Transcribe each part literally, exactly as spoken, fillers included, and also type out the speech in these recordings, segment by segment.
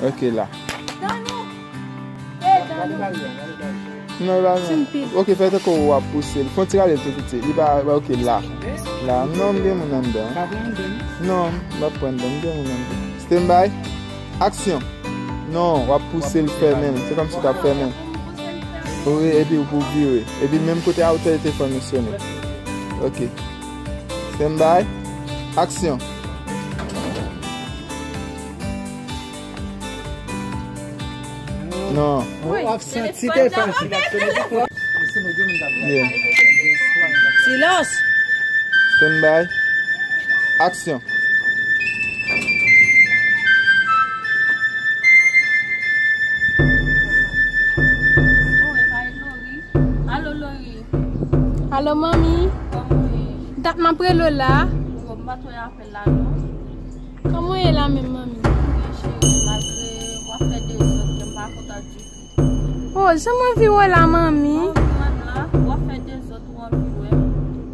Ok, la. Non, la, non. Ok, fè tankou w ap pouse l. Fè yon ti rale l tou piti. Li pa, pa ok, la. La. Non, m gen moun anndan. Non, m ap pran anndan. M gen moun anndan. Stand by. Aksyon. Non, w ap pouse l fèmen l. Se kòmsi w t ap fèmen l. Wi, epi w pou vire. Epi menm kote a, ou te, te fè misyonnen. Ok. Stand by. Aksyon. Non. Wi, w ap santi te fache. Yeah. Silans. Stand by. Aksyon. Alo, Lori. Alo, manmi. Kòman w ye? Dat m ap rele w la. Yo, m pa t wè apèl la, non. Kòman w ye la menm, manmi? Byen, cheri, malgre w ap fè dezòd, ke m pa kontan ditou. Oh, jan m anvi wè w la, manmi. Mwen menm la, w ap fè dezòd, ou anvi wè m.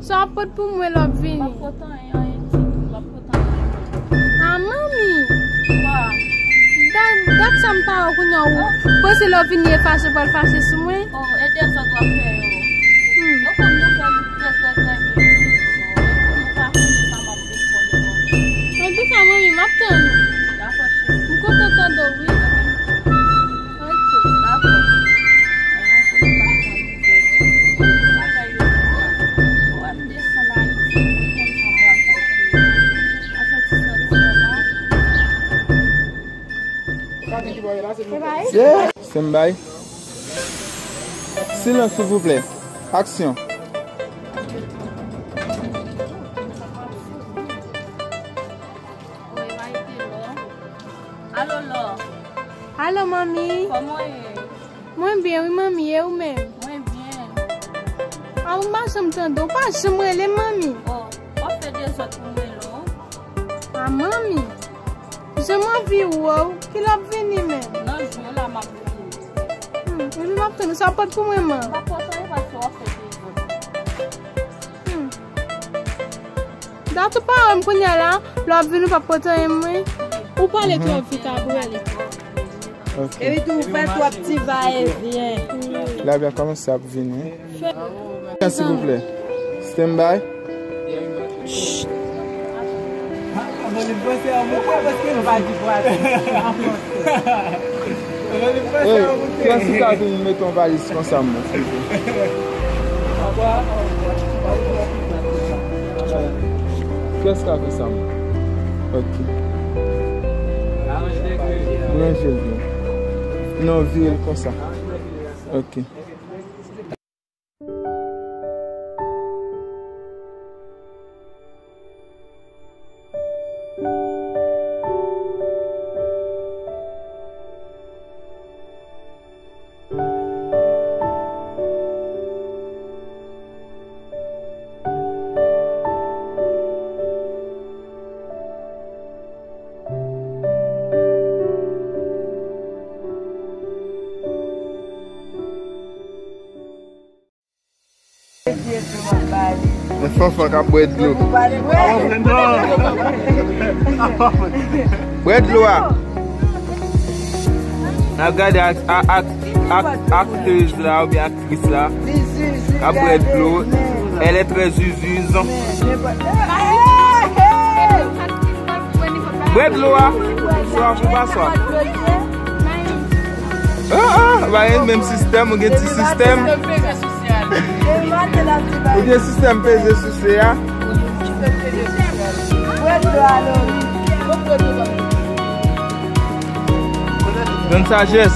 Sa w ap pot pou mwen lè w ap vini? M ap pot anyen, anyen ditou, m ap pot anyen. Ah, manmi! Kwa? Dat, dat sa m pa wè w kounye a, ou panse lè w vini e fache, pral fache sou mwen? Oh, e dezòd w ap fè yo. Hmm. Yo konn nou fè nou trè, trè, trè byen. Nou pa konnen sa m ap vin konnen non. An tou ka, manmi, m ap tann ou. Dakò, cheri. M kontan tande w, wi. Ok. Dakò. Yeah. Stand by. Silans, silvouplè. Aksyon. Alo, Lò. Alo, manmi. Kòman w ye? Mwen byen, wi, manmi. E ou menm? Mwen byen. A, ou pa janm tande, ou pa janm rele m, manmi. Oh, w ap fè dezòd pou mwen, non. A, manmi. Jan m anvi wè w, kilè w ap vini menm? Nan jou la, m ap vini. Hmm, epi m ap tann ou, sa w pot pou mwen, man? M pa pot anyen paske w ap fè dezòd. Hmm. Dat ou pa wè m kounye a la, lè w ap vin ou p ap pote anyen mwen. Ou pale twòp vit apre. Ok. Epi tou ou fè twòp ti va e vyen. Labyan kòmanse ap vini. Fè silvouplè. Stand by. Ey, kiyès ki ka vin met yon valiz konsa, mwen, silvouplè? Kiyès ki ka fè sa, mwen? Ok. Ranje l byen. Non, vire l konsa. Ok. Men Fanfan k ap bwè dlo. Bwè dlo a. N ap gade ak, ak, ak, ak, aktris la oubyen aktris la k ap bwè dlo. Elle est très zuzuze. Bwè dlo a. Swaf ou pa swaf? Ah, ah, pa gen menm sistèm, ou gen ti sistèm. Ou gen sistèm peze souse a. Don Sajès.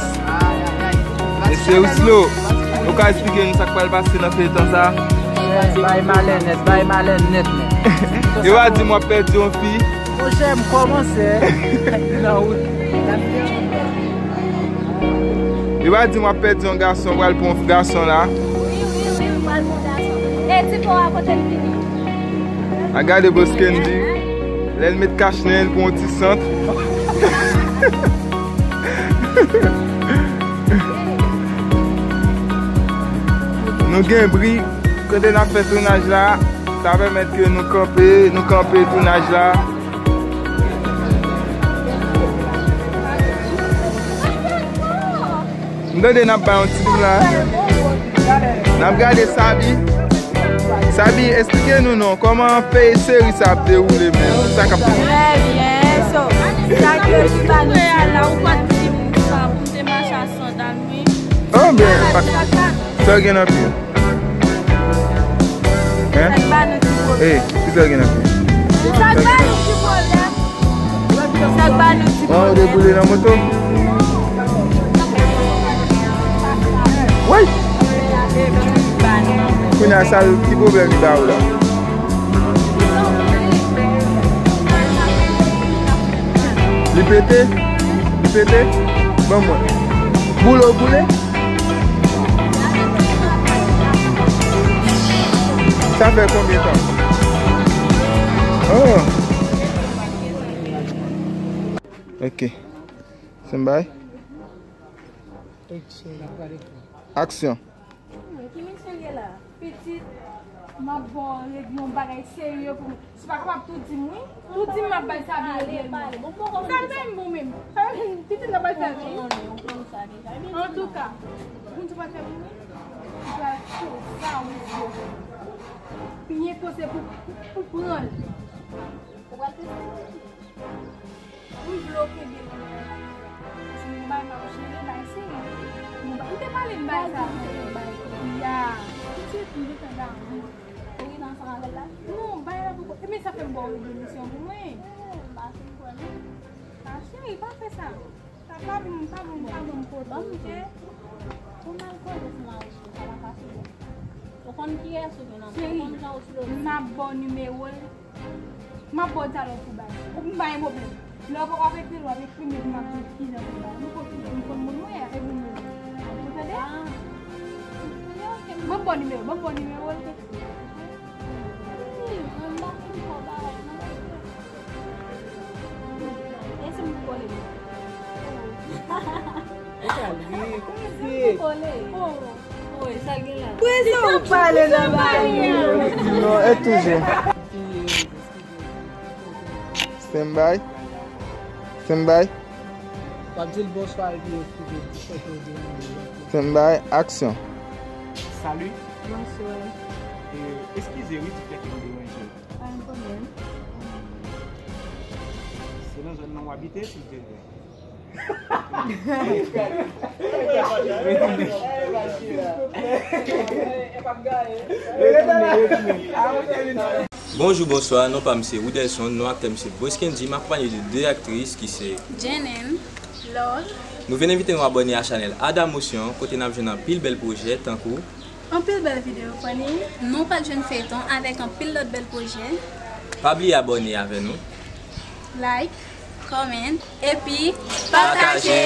Mesye Wislo, ou ka eksplike nou sa k pral pase nan feyton sa? Bay malè nèt, bay malè nèt, men. Yo pa di m w ap pèdi yon fi. Monchè, m kòmanse nan wout. Li pa di m w ap pèdi yon gason, pral pran yon gason la. Wi, wi, wi, m pral pran yon gason. E ti po a kote l vini? A gade bòs Kendy. Lè l met kach nan, l pran yon ti sant. Nou gen bri. Kote n ap fè tounaj la, sa pèmèt ke nou kanpe, nou kanpe tounaj la. Tande, n ap bay yon ti doula. N ap gade Sabi. Sabi, esplike nou non, kòman fey seri sa ap dewoule menm? Sa k ap... Trè byen, so, sa k yo di ba nou la, ou pa t di m sa pou m te mache a sandal, wi. Oh, men, sa w gen nan pye? Hein? Sa k ba nou ti pwoblèm? Eh, ki sa w gen nan pye? Sa k ba nou ti pwoblèm? Sa k ba nou ti pwoblèm? Oh, ou dekoule nan moto? Woy! Kounye a, sa l, ki pwoblèm li ba ou la? Li pete? Li pete? Ban mwen. Boule w boule? Sa fè konbyen tan? Oh. Ok. Stand by. Action. Ki misye l ye la? Pitit, m ap ba w regle yon bagay serye pou mwen. Si w pa kapab tou di m wi. Tou di m m ap bay sa vin regle m. Sa menm bon menm. Pitit nan bay sa vin. Antouka, moun sou pa fè pou mwen. Ou pral fè sa wi. Byen poze pou, pou pran l. Ou pral teste? M vle w kenbe l. Si m bay m ap jere bay seri. M te pale m bay sa. Ya. Pitit m gentan damou. Ou gentan ansanm avè l la? Non, bay la poko. Ebyen sa fè m ba w rezolisyon pou mwen. M pa fin kwè non. A cheri, pa fè sa. Sa pa bon, pa bon, pa bon kote. Ban m di w. Pou m al koze sou mari m, sa pa fasil. Ou konn kiyès ou gen nan men, ou konn jan ou flori. M ap ba w nimewo l. M ap ba w talè pou bay. Ou m pa gen pwoblèm. Lè w poko ap ekri l, w ap ekri m epi m ap di w kijan pou bay. M konn, m konn moun mwen, epi m ou tande? Ah. M ap ba w nimewo, m ap ba w nimewo l. Wi, mwen m pa fin fè bagay non. E si m kole? Ou ka ri, kòmanse. Kole. Oh. Wi, sa gen la. Prezan ou pale nan bagay yo. Non, e toujou. Stand by. Stand by. W ap di l bonswa epi eksplike l ki sa k di. Stand by, action. Salut. Bonsoir. E, eskize wi di fè ke m deranje w. Pa gen pwoblèm. Se nan zòn nan w abite, silvouplè? Bonjou, bonswa, non pa m se Woodelson, non aktè m se Boskendy, m akonpanye de de aktris ki se Jenen, Love. Nou vin envite nou abòne a chanèl Ada Motion, kote n ap jwenn anpil bèl pwojè, tankou anpil bèl videyo funny. Nou pral jwenn feyton avèk anpil lòt bèl pwojè. Pa bliye abòne avè nou. Like, comment, epi pataje!